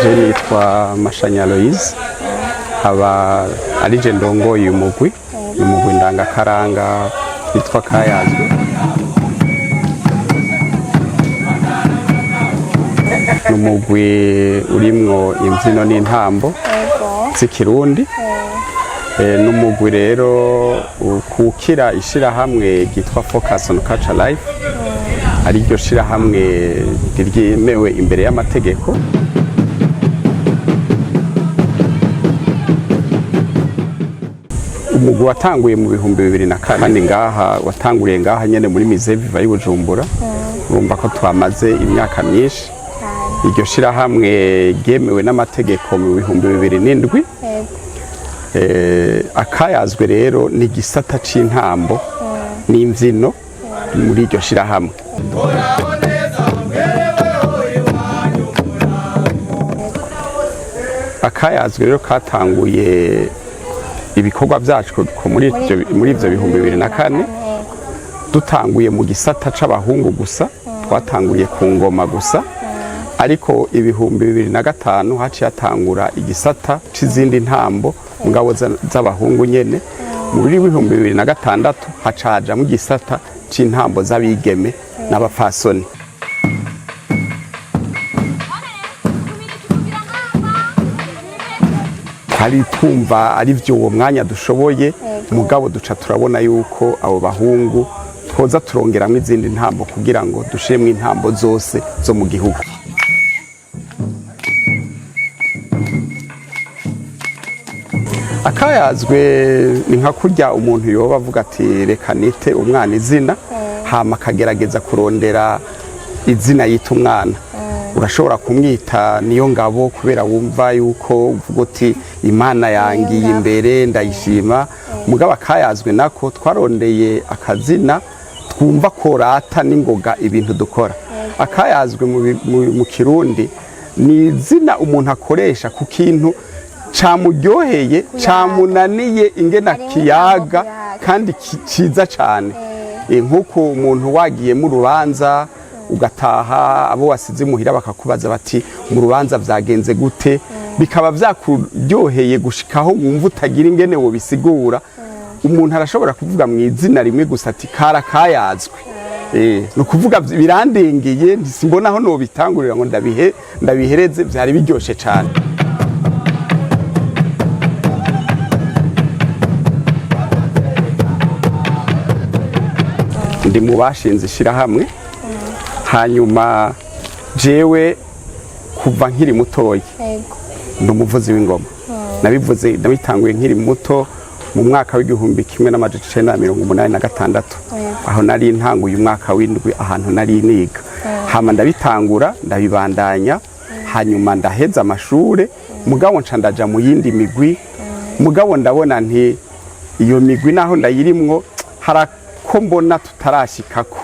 Je nitwa Mashanya Aloise, aba ari je ndongoye uyu mugwi, ni umugwi ndangakaranga witwa Kayazwe. Ni umugwi urimwo imbyino n'intambo z'ikirundi. Ni umugwi rero ukukira ishirahamwe ryitwa Focus on Culture Life, ariryo shirahamwe ryemewe imbere y'amategeko. Umugwi watanguye mu 2004, kandi ngaha watanguriye ngaha nyene muri Musée Vivant y'i Bujumbura. Urumva ko twamaze imyaka myinshi. Iryo shirahamwe ryemewe n'amategeko mu 2007. Akayazwe rero ni igisata c'intambo n'imvyino muri iryo shirahamwe. Akayazwe rero katanguye ibikorwa vyacu ko muri ivyo 2004, dutanguye mu gisata c'abahungu gusa, twatanguriye ku ngoma gusa. Ariko 2005 haciye hatangura igisata c'izindi ntambo mugabo z'abahungu nyene. Muri 2006 haca hajamwo igisata c'intambo z'abigeme n'abapfasoni. Twari twumva ari byo uwo mwanya dushoboye, mugabo duca turabona yuko abo bahungu twoza turongeramwo izindi ntambo kugira ngo dushiremwo intambo zose zo mu gihugu. Akayazwe ni nka kurya umuntu yoba avuga ati: "Reka nite umwana izina", hama akagerageza kurondera izina yita umwana. Urashobora kumwita Niyo Ngabo kubera wumva yuko uvuga uti: "Imana yangiye imbere, ndayishima." Mugabo akayazwe nako twarondeye akazina twumva korata n'ingoga ibintu dukora. Akayazwe mu Kirundi ni izina umuntu akoresha ku kintu camuryoheye, camunaniye ingena Harimwo kiyaga ijambo kuyaga. kandi ciza cane. Nk'uko umuntu wagiye mu rubanza ugataha, abo wasize imuhira bakakubaza bati: "Mu rubanza vyagenze gute?", bikaba vyakuryoheye gushikaho wumva utagira ingene wobisigura, umuntu arashobora kuvuga mu izina rimwe gusa ati: "Kara kayazwe." Ni ukuvuga birandengeye, simbona aho nobitangurira ngo ndabihereze, vyari biryoshe cane. Ndi mu bashinze ishirahamwe. Hanyuma jewe kuva nkiri mutoyi ndi umuvuzi w'ingoma. Nabivuze, nabitanguye nkiri muto mu mwaka w'1986, aho nari ntanguye umwaka w'indwi ahantu nari niga. Hama ndabitangura, ndabibandanya, hanyuma ndaheza amashure. Mugabo nca ndaja mu yindi migwi. Mugabo ndabona nti iyo migwi naho ndayirimwo harako mbona tutarashikako.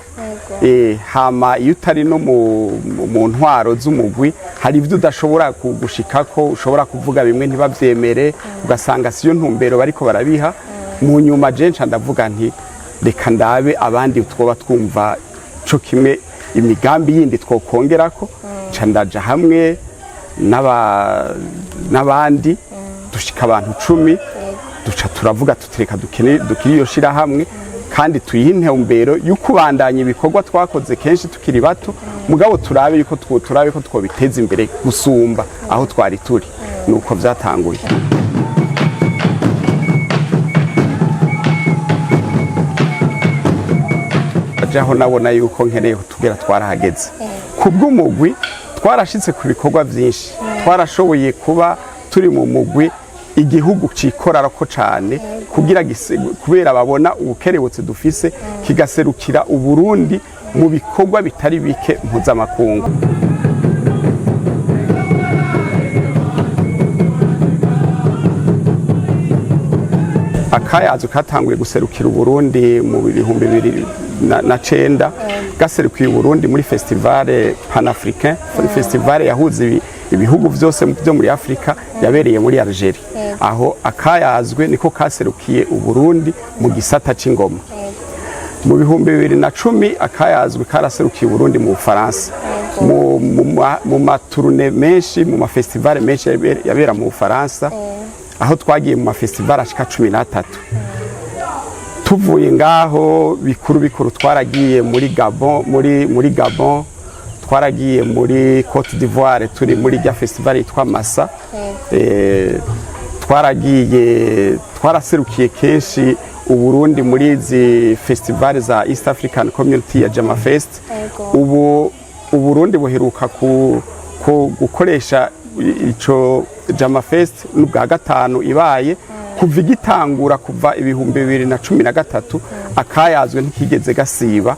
Hama iyo utari no mu ntwaro z'umugwi, hari ibyo udashobora gushikako. Ushobora kuvuga bimwe ntibavyemere, ugasanga siyo ntumbero bariko barabiha. Mu nyuma je nca ndavuga nti: "Reka ndabe abandi twoba twumva co kimwe, imigambi yindi twokongerako." Nca ndaja hamwe n'abandi, dushika abantu 10, duca turavuga tutireka dukire iyo shirahamwe kandi tuyihe intumbero yo kubandanya ibikorwa twakoze kenshi tukiri bato, mugabo turabe yuko turabe ko twobiteza imbere gusumba aho twari turi. Nuko vyatanguye. Ajaho nabona yuko nkeneye tugera, twarahageze kubw'umugwi, twarashitse ku bikorwa byinshi, twarashoboye kuba turi mu mugwi igihugu cikorarako cane kugira kubera babona ubukerebutse dufise, kigaserukira Uburundi mu bikorwa bitari bike mpuzamakungu. Akayazo katanguye guserukira Uburundi mu 2009, gaserukiye Uburundi muri Festival Panafricain, festival yahuza Ibihugu byose byo muri Afrika, yabereye muri Algeria. Aho Akayazwe niko kaserukiye Uburundi mu gisata c'ingoma. Mu 2010 Akayazwe karaserukiye Uburundi mu Bufaransa, mu ma tournées menshi, mu ma festivals menshi yabera mu Bufaransa, aho twagiye mu ma festivals ashika 13. Tuvuye ngaho, bikuru bikuru, twaragiye muri Gabon, muri Gabon, twaragiye muri Cote d'Ivoire, turi muri rya festival yitwa Massa. Twaragiye, twaraserukiye kenshi Uburundi muri izi festival za East African Community ya Jama Fest. Ubu Uburundi buheruka ku gukoresha ico Jama Fest n'ubwa gatanu ibaye kuva igitangura, kuva 2013. Akayazwe ntikigeze gasiba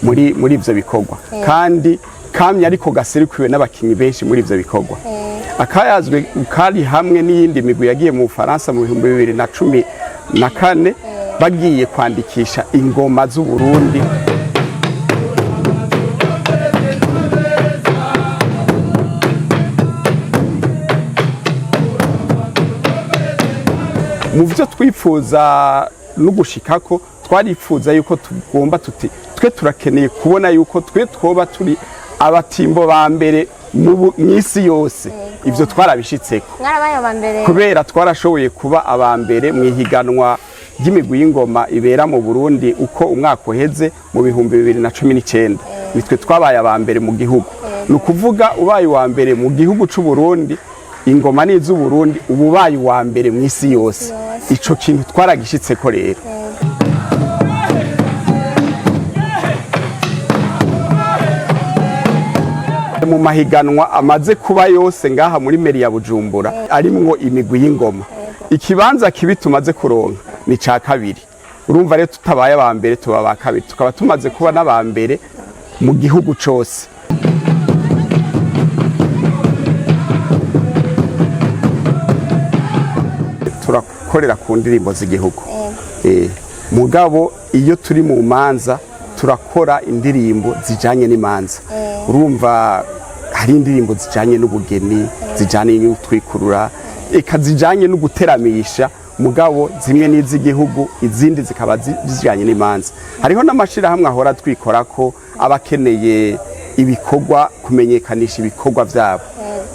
muri ivyo bikorwa, kandi kamye ariko gaserukiwe n'abakinyi benshi muri ivyo bikorwa. Akayazwe kari hamwe n'iyindi migwi yagiye mu Bufaransa mu 2014, bagiye kwandikisha ingoma z'Uburundi. Mu byo twifuza no gushikako, twarifuza yuko tugomba tuti twe turakeneye kubona yuko twe twoba turi abatimbo ba mbere mw'isi yose. Ivyo twarabishitseko. Mwarabaye aba mbere. Kubera twarashoboye kuba aba mbere mu ihiganwa ry'imigwi y'ingoma ibera mu Burundi uko umwaka uheze. Mu 2019 nitwe twabaye aba mbere mu gihugu. Ni ukuvuga, ubaye uwa mbere mu gihugu c'u Burundi, ingoma ni iz'Uburundi, uba ubaye uwa mbere mu isi yose. Ico kintu twaragishitseko rero. Mu mahiganwa amaze kuba yose ngaha muri mairie ya Bujumbura arimwo imigwi y'ingoma, ikibanza kibi tumaze kuronka ni ca kabiri. Urumva rero, tutabaye aba mbere tuba aba kabiri, tukaba tumaze kuba n'aba mbere mu gihugu cose. Turakorera ku ndirimbo z'igihugu. Mugabo iyo turi mu manza turakora indirimbo zijanye n'imanza. Urumva, hari indirimbo zijanye n'ubugeni, zijanye n'utwikurura, eka zijanye no guteramisha. Mugabo zimwe n'iz'igihugu, izindi zikaba zijanye n'imanza. Hariho n'amashirahamwe ahora twikora ko aba akeneye ibikorwa, kumenyekanisha ibikorwa vyabo.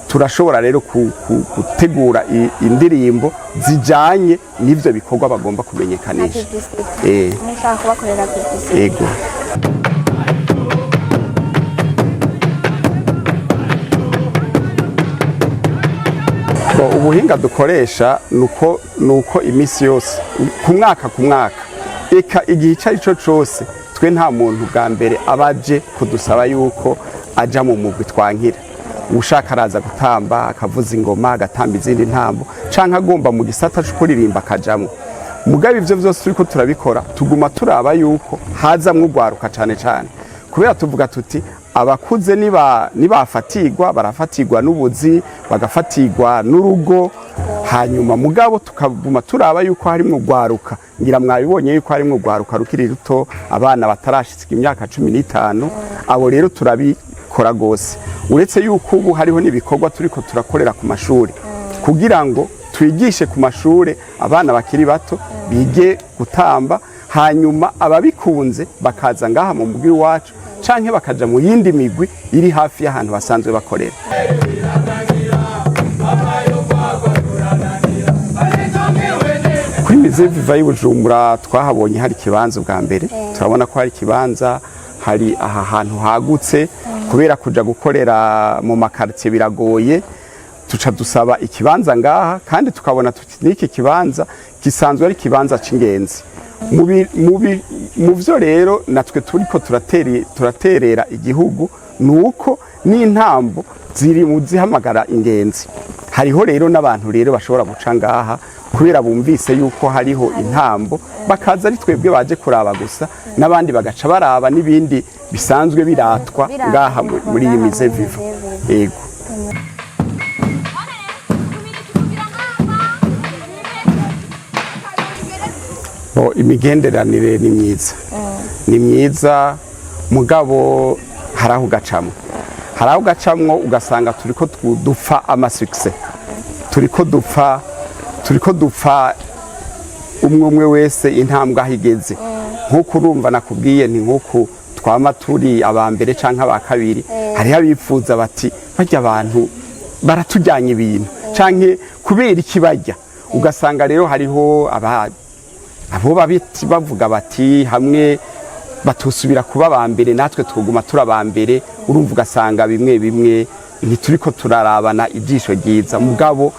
Turashobora rero gutegura indirimbo zijanye n'ivyo bikorwa bagomba kumenyekanisha. Publicity. Mushaka kubakorera publicity. Ego. Bo, ubuhinga dukoresha nuko iminsi yose, ku mwaka ku mwaka, eka igihe icyo ari cyo cyose, twe nta muntu bwa mbere aba aje kudusaba yuko aja mu mugwi twankira. Ushaka araza gutamba, akavuza ingoma, agatamba izindi ntambo, canke agomba mu gisata co kuririmba akajamwo. Mugabo ivyo vyose turiko turabikora, tuguma turaba yuko hazamwo urwaruka cane cane, kubera tuvuga tuti abakuze niba nibafatirwa, barafatirwa n'ubuzi, bagafatirwa n'urugo. Hanyuma mugabo tukaguma turaba yuko harimwo urwaruka. Ngira mwabibonye yuko harimwo urwaruka rukiri ruto, abana batarashitsika imyaka 15. Abo rero turabikora rwose, uretse yuko ubu hariho n'ibikorwa turiko turakorera ku mashuri, kugira ngo twigishe ku mashure abana bakiri bato bige gutamba, hanyuma ababikunze bakaza ngaha mu mugwi wacu, canke bakaja mu yindi migwi iri hafi y'ahantu basanzwe bakorera. Kuri Musée Vivant y'i Bujumbura twahabonye hari ikibanza bwa mbere. Turabona ko hari ikibanza, hari aha hantu hagutse, kubera kuja gukorera mu ma quartiers biragoye. Tuca dusaba ikibanza ngaha, kandi tukabona tuti n'iki kibanza gisanzwe ari ikibanza c'ingenzi. Mu vyo rero natwe turiko turaterera igihugu, nuko n'intambo ziri mu zihamagara ingenzi. Hariho rero n'abantu rero bashobora guca ngaha kubera bumvise yuko hariho intambo, bakaza ari twebwe baje kuraba gusa, n'abandi bagaca baraba n'ibindi bisanzwe biratwa Biratwa ngaha muri iyi ngaha Musée muri Vivant. Musée Vivant. Yego. Bo, imigenderanire ni myiza, ni myiza, mugabo hari aho ugacamo, hari aho ugacamwo ugasanga Hari aho ugacamwo ugasanga turiko dupfa ama succès, turiko dupfa umwe umwe wese intambwe aho igeze. Nk'uko urumva nakubwiye, ni nk'uku twama turi aba mbere canke aba kabiri, hariho abifuza bati: "Barya abantu baratujyanye ibintu", canke "Kubera iki barya?" Ugasanga rero hariho abo bavuga bati: "Hamwe batusubira kuba aba mbere, natwe tuguma turi aba mbere." Urumva, ugasanga bimwe bimwe ntituriko turarabana ijisho ryiza, mugabo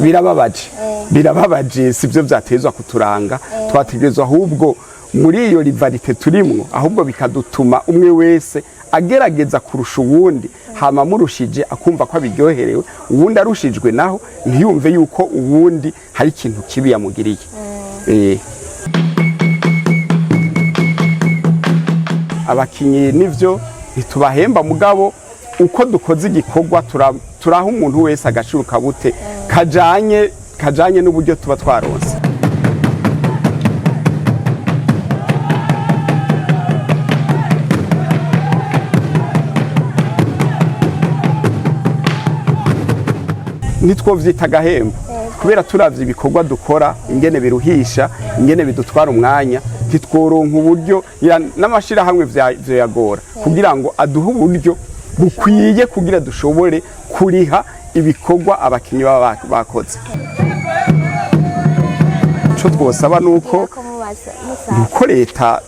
birababaje, birababaje. Sibyo byatezwa kuturanga. Twategerezwa ahubwo muri iyo rivalité turimwo, ahubwo bikadutuma umwe wese agerageza kurusha uwundi, hama murushije akumva ko abiryoherewe, uwundi arushijwe naho ntiyumve yuko uwundi hari ikintu kibi yamugiriye. Abakinyi nivyo ntitubahemba, mugabo uko dukoze igikorwa turaha umuntu wese agaciro kabute kajanye n'uburyo tuba twaronse. Nitwovyita agahembo, kubera turavye ibikorwa dukora ingene biruhisha, ingene bidutwara umwanya, ntitworonka uburyo n'amashirahamwe vyoyagora kugira ngo aduhe uburyo bukwiye kugira dushobore kuriha ibikorwa abakinyi baba bakoze. Ico twosaba nuko ko mubaza musaba nuko leta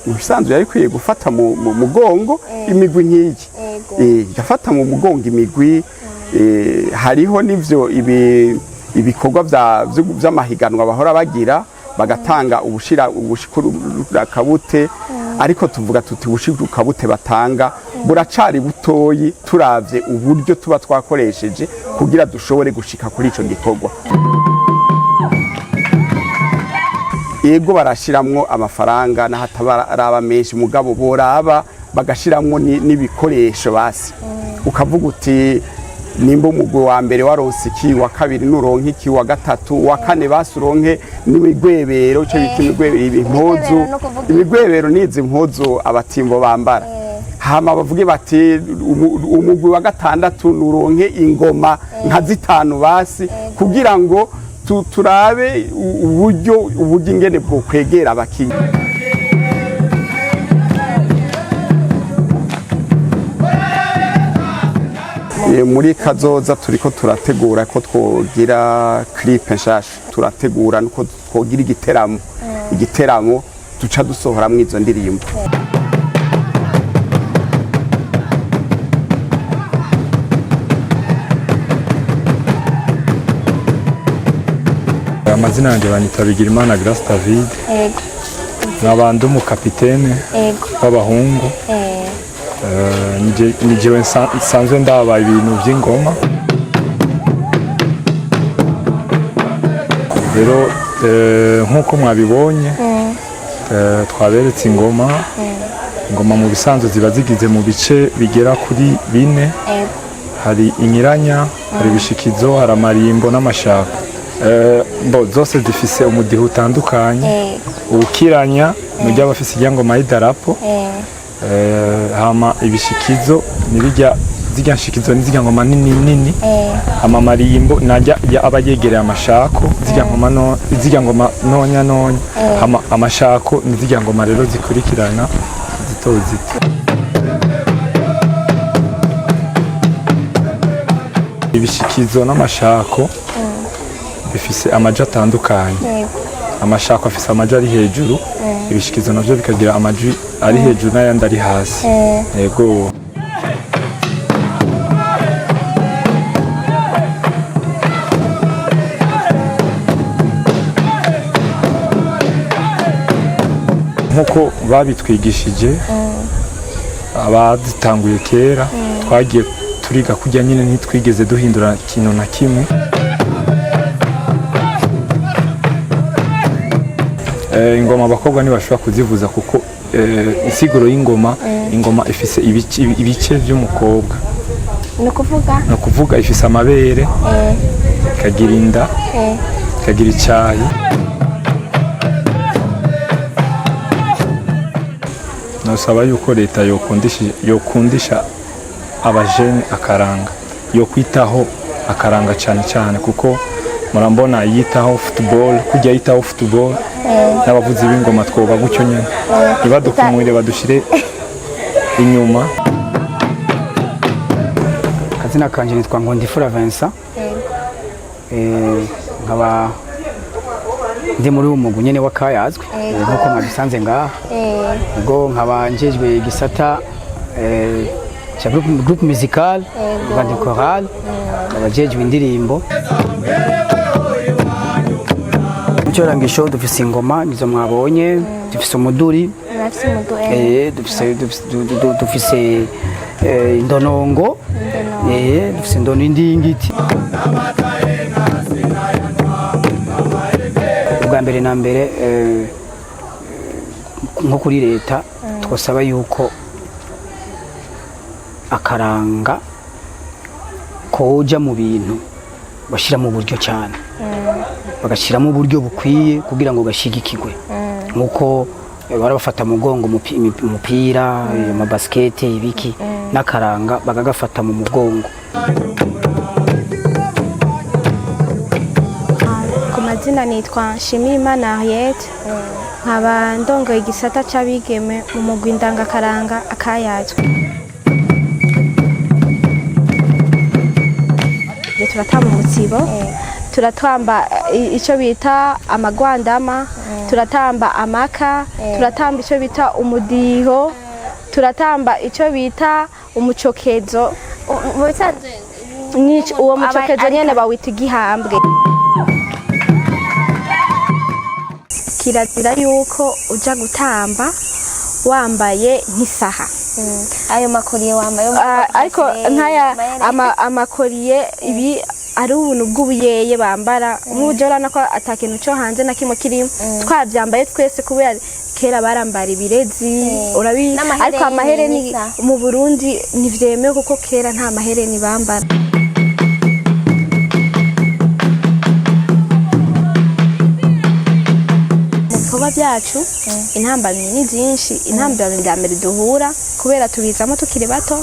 mu bisanzwe yari ikwiye gufata mu mugongo imigwi nk'iyi. Igafata mu mugongo imigwi. Hariho n'ivyo ibikorwa vy'amahiganwa bahora bagira, bagatanga ubushira ubushikura ariko tuvuga tuti ubushikura batanga buracari butoyi turavye uburyo tuba twakoresheje kugira dushobore gushika kuri ico gikorwa. Yego, barashiramwo amafaranga n'ahataraba menshi, mugabo boraba bagashiramwo n'ibikoresho basi, ukavuga uti nimba umugwi wa mbere waronse iki, wa kabiri nuronke iki, wa gatatu, wa kane basi uronke n'imigwebero, ico bita imigwebero, impuzu. Imigwebero no kuvuga Imigwebero nizi mpuzu abatimbo bambara. Hama bavuge bati umugwi wa gatandatu nuronke ingoma nka zitanu basi, kugira ngo turabe uburyo ingene bwo kwegera abakinyi. Muri kazoza turiko turategura ko twogira clip nshasha, turategura nuko twogira igiteramo duca dusohoramwo izo ndirimbo. Amazina yanjye banyita Bigirimana Grace David. Nkaba ndi umukapitene w'abahungu. Ni jewe nsanzwe ndaba ibintu by'ingoma. Rero nk'uko mwabibonye, twaberetse ingoma. Ingoma mu bisanzwe ziba zigize mu bice bigera kuri bine. Hari inyiranya, hari ibishikizo, hari amarimbo n'amashaka. Bo zose zifise umudiho utandukanye. Uwukiranya nujya abafise irya ngoma y'idarapo. Hama ibishikizo nibijya zirya nshikizo ni zirya ngoma nini nini. Hama amarimbo najya aba yegereye amashako, zirya ngoma no zirya ngoma nonya nonya. Hama amashako ni zirya ngoma rero zikurikirana zito zito. Ibishikizo n'amashako bifise amaji atandukanye. Amashako afise amaji ari hejuru, ibishikizo navyo bikagira amaji ari hejuru n'ayandi ari hasi. Yego. Nk'uko babitwigishije abazitanguye kera, twagiye turiga kurya nyine, ntitwigeze duhindura ikintu na kimwe. Ingoma abakobwa ntibashobora kuzivuza kuko insiguro y'ingoma, ingoma ifise ibice by'umukobwa. Ni ukuvuga? Ni ukuvuga ifise amabere, ikagira inda, ikagira icyayi. Nusaba yuko leta yokundisha abajene akaranga, yo kwitaho akaranga cyane cyane, kuko murambona yitaho football, kujya yitaho football n'abavuzi b'ingoma twoba gutyo nyene, ntibadukumire badushire inyuma. Akazina kanje nitwa Nkundifura Vincent. Nkaba ndi muri uwo mugwi nyene w'akayazwe nkuko mwabisanze ngaha. Ubwo nkaba njejwe igisata ca groupe musical, bande chorale, nkaba njejwe indirimbo. Mu cyorangisho dufise ingoma, nizo mwabonye, dufise umuduri. Murafise umudu? Dufise indonongo, dufise indono, indingiti. Ubwa mbere na mbere, nko kuri leta twasaba yuko akaranga koja mu bintu bashyira mu buryo cyane, bagashyiramo uburyo bukwiye kugira ngo gashigikirwe nkuko barabafata mu mugongo umupira, amabasikete, ibiki, n'akaranga bakagafata mu mugongo. Ku mazina nitwa Nshimirimana Henriette, nkaba ndongoye igisata c'abigeme mu mugwi ndangakaranga akayazwe. Turatamba umutsibo, turatamba ico bita amagwandama, turatamba amaka, turatamba ico bita umudiho, turatamba ico bita umucokezo. Mu bisanzwe Uwo mucokezo nyene bawita igihambwe. Kirazira yuko uja gutamba wambaye nk'isaha. Ayo makoriye wambaye? Ariko nk'aya amakoriye ibi ari ubuntu bw'ubuyeye bambara nk'uburyo urabona ko ata kintu cyo hanze na kimwe kirimo, twabyambaye twese kubera kera barambara ibirezi, urabizi. N'amahereni. Ariko amahereni n'isaha. Mu Burundi ntivyemewe kuko kera nta mahereni bambara. Mu bikorwa byacu intambamyi ni byinshi. Intambamyi bwa mbere duhura, kubera tubizamo tukiri bato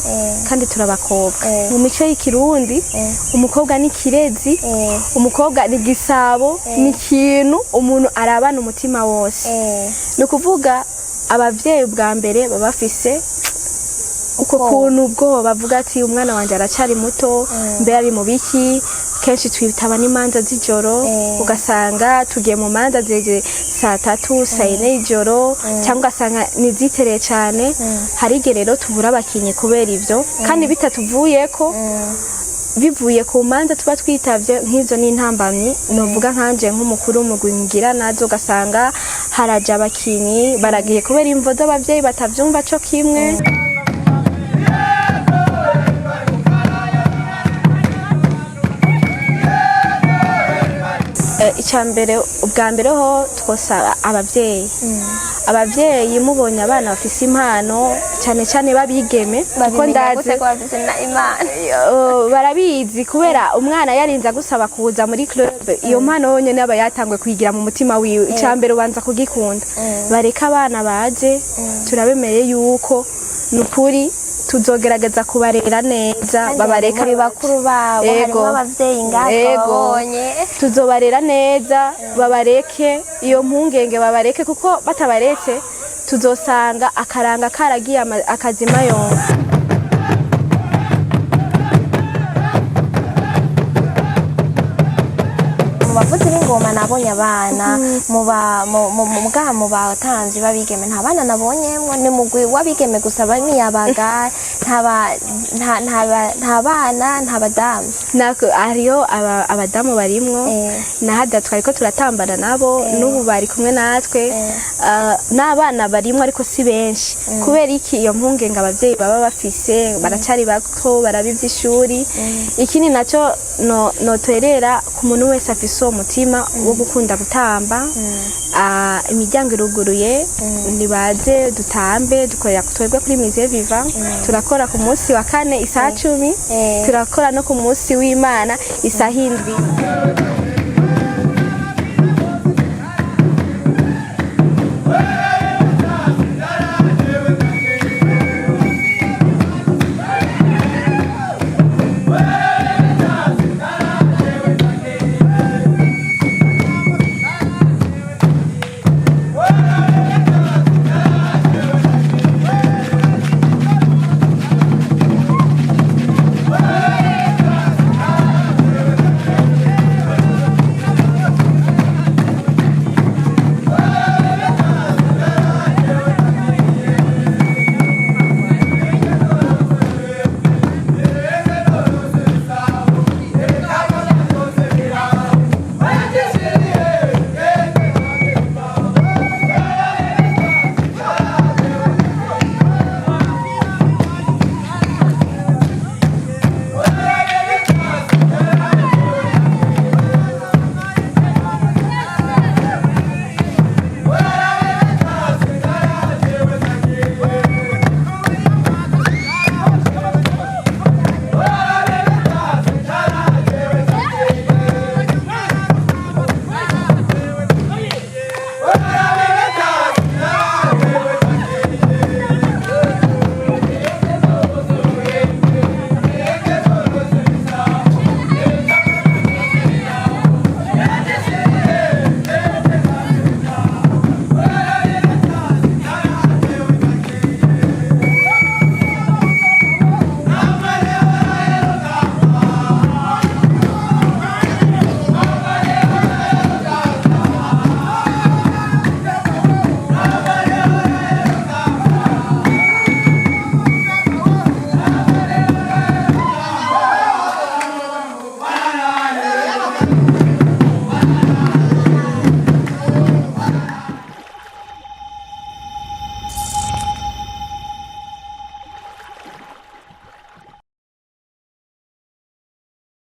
kandi turabakobwa, mu mico y'ikirundi umukobwa ni kirezi, umukobwa ni gisabo, ni ikintu umuntu arabana umutima wose. Ni ukuvuga abavyeyi bwa mbere baba bafise uko kuntu ubwoba, bavuga ati umwana wanjye aracyari muto, mbere ari mu biki? Kenshi twitaba n'imanza z'ijoro, ugasanga tugiye mu manza zegere saa 3, saa 4 y'ijoro, cyangwa ugasanga nizitereye cyane. Hari igihe rero tubura abakinyi kubera ibyo, kandi bitatuvuyeko, bivuye ku manza tuba twitavye. Nk'izo ni intambamyi novuga nkanje nk'umukuru w'umugwi ngira nazo, ugasanga haraje abakinyi baragiye kubera imvo z'abavyeyi batavyumva co kimwe. Icya mbere, ubwa mbere ho twosaba abavyeyi, abavyeyi mubonye abana bafise impano, cyane cyane babigeme, kuko Babimenya ndazi gute ko bafise na imana? Barabizi kubera umwana yarinze agusaba kuza muri club, iyo mpano yonyene aba yatanguye kuyigira mu mutima wiwe. Icya mbere ubanza kugikunda. Bareke abana baze, turabemeye yuko ni ukuri tuzogerageza kubarera neza, babareka. Muri bakuru babo Ego. harimo abavyeyi ngaha Ego. twababonye. Tuzobarera neza, babareke iyo mpungenge, babareke, kuko batabaretse tuzosanga akaranga karagiye akazima yonka. Mu bavuzi b'ingoma nabonye abana, mu ba mu mu mu bwa mu batamvyi b'abigeme nta bana nabonyemwo. Ni mugwi w'abigeme gusa b'imiyabaga, nta ba nta nta ba- nta bana, nta badamu. Nako hariyo abadamu barimwo. Na hada twariko turatambana nabo, n'ubu bari kumwe natwe. N'abana barimwo ariko si benshi. Kubera iki? Iyo mpungenge abavyeyi baba bafise, baracari bato, baraba ivy'ishuri. Ikindi naco noterera ku muntu wese afise uwo mutima wo gukunda gutamba, imiryango iruguruye, nibaze dutambe. Dukorera twebwe kuri Musée Vivant, turakora ku munsi wa kane isaha 10, turakora no ku munsi w'Imana isaha 7.